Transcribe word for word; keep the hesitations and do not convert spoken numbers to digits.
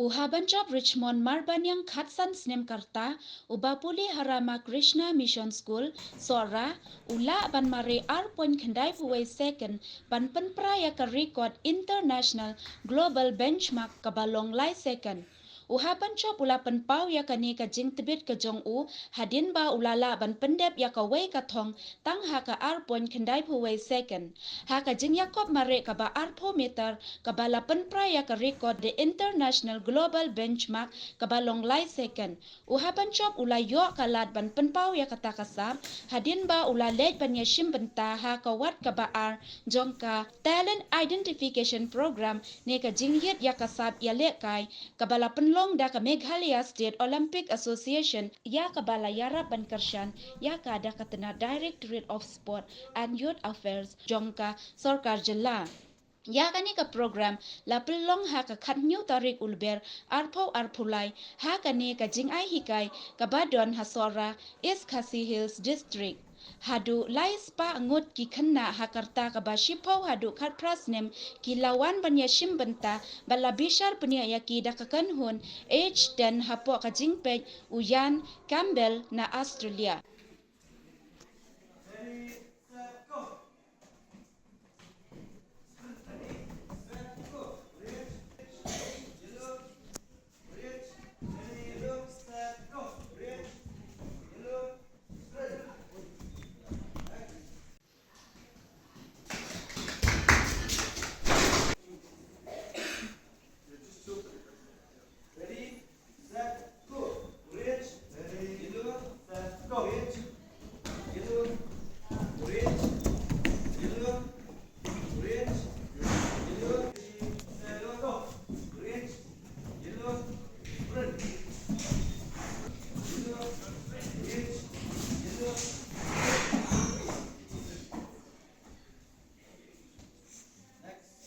U Habanchop Richmond Marbaniang khatsan snem ka rta, u ba pule ha Ramakrishna Mission School, Sohra, u lah ban mareh ar point khyndai phew wei second ban pynpra ïa ka record international global benchmark kaba long lai second. U Habanchop u la pynpaw ïa kane ka jingtbit ka jong u hadien ba u la lah ban pyndep ïa kawei ka thong tang ha ka ar point khyndai phew wei second. Ha ka jingïakop mareh kaba arphew meter kaba la pynpra ïa ka record the international global benchmark kaba long lai second. U Habanchop u la ïoh ka lad ban pynpaw ïa kata ka sap hadien ba u la leit ban ïashim bynta ha ka wad kaba ar jong ka Talent Identification Program ne ka jingïit ïa ka sap ïalehkai kaba la pynlong da ka Meghalaya State Olympic Association, ïa kaba la ïarap ban kyrshan ïa ka da ka tnat Directorate of Sport and Youth Affairs jong ka sorkar jylla. Ïa kane ka program la pynlong ha ka khathynñiew tarik u Lber arphew arphew lai ha kane ka jingai hikai kaba don ha Sohra, East Khasi Hills District. Haduh lai spah ngut ki khynnah ha ka rta kaba shiphew haduh khatphra snem ki la wan ban ïashim bynta bad la bishar pynïaid ïa ki da ka kynhun H ten hapoh ka jingpeit u Ian Campbell na Australia.